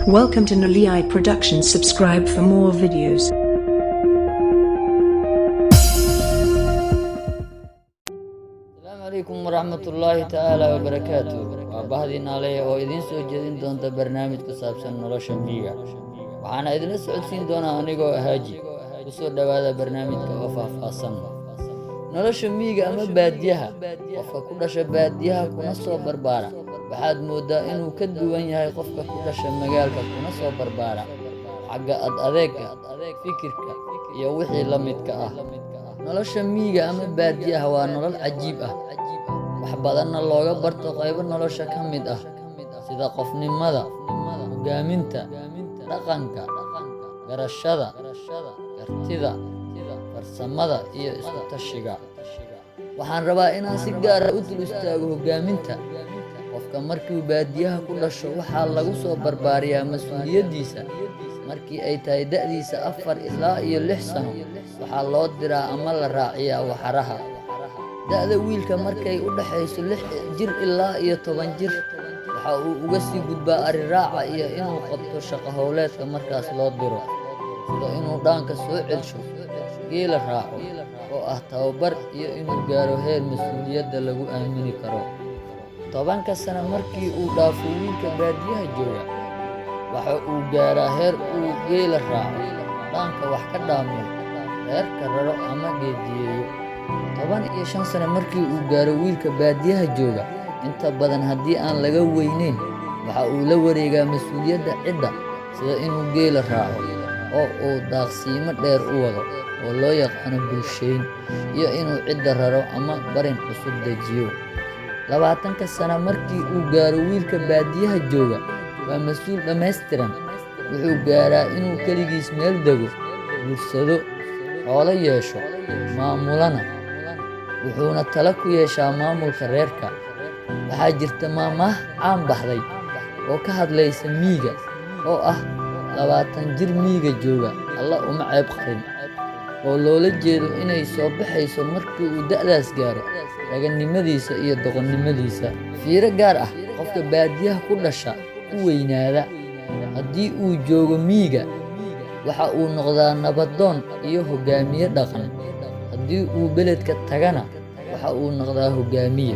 Welcome to Nalii Productions. Subscribe for more videos. Asalaamu calaykum waraxmatullaahi tacaala wabarakaatu. Waa bahdii Naaleya oo idiin soo jeedin doonta barnaamij ku saabsan nolosha miyiga. Waxaana idinla socodsiin doonaa anigoo Haaji. Kusoo dhowaada barnaamijka oo faahfaahsan. Nolosha miyiga ama baadiyaha. Qofka ku dhasha baadiyaha kuna soo barbaara waxaad mooddaa inuu ka duwan yahay qofka ku dhasha magaalka kuna soo barbaara, xagga ad adeega, fikirka iyo wixii la midka ah. Nolosha miyiga ama baadiyaha waa nolol cajiib ah, wax badanna looga barto qaybo nolosha ka mid ah, sida qofnimada, hogaaminta, dhaqanka, garashada, kartida, farsamada iyo isku tashiga. Waxaan rabaa inaan si gaar ah u dul istaago hogaaminta. Qofka markuu baadiyaha ku dhasho waxaa lagu soo barbaariyaa mas-uuliyaddiisa. Markii ay tahay da'diisa 4 ilaa iyo 6 sano, waxaa loo diraa ama la raaciyaa waxaraha. Da'da wiilka markay u dhaxayso 6 jir ilaa iyo 10 jir, waxa uu uga sii gudbaa ari raaca iyo inuu qabto shaqo howleedka markaas loo diro, sida inuu dhaanka soo celsho, geela raaco oo ah tababar, iyo inuu gaaro heer mas-uuliyadda lagu aamini karo. 10-ka sano markii uu dhaafo wiilka baadiyaha jooga, waxa uu gaaraa heer uu geela raaco, dhaanka wax ka dhaamiyo, reerka raro ama geediyeeyo. 15 sano markii uu gaaro wiilka baadiyaha jooga, inta badan haddii aan laga weyneyn, waxa uu la wareegaa mas-uuliyadda cidda, sida inuu geela raaco oo uu daaqsiimo dheer u wado oo loo yaqaano bulshayn, iyo inuu cidda raro ama barin cusub dejiyo. 20-ka sano markii uu gaaro wiilka baadiyaha jooga, waa mas-uul dhammaystiran. Wuxuu gaaraa inuu keligiis meel dego, guursado, xoolo yeesho, maamulana, wuxuuna talo ku yeeshaa maamulka reerka. Waxaa jirta maahmaah caan baxday oo ka hadlaysa miyiga oo ah "20 jir miyiga jooga Alla uma ceeb qarin", oo loola jeedo inay soo baxayso markii uu da'daas gaaro raganimadiisa iyo doqonnimadiisa. Fiiro gaar ah: qofka baadiyaha ku dhasha, ku weynaada, haddii uu joogo miyiga, waxa uu noqdaa nabadoon iyo hogaamiye dhaqan. Haddii uu beledka tagana, waxa uu noqdaa hogaamiye.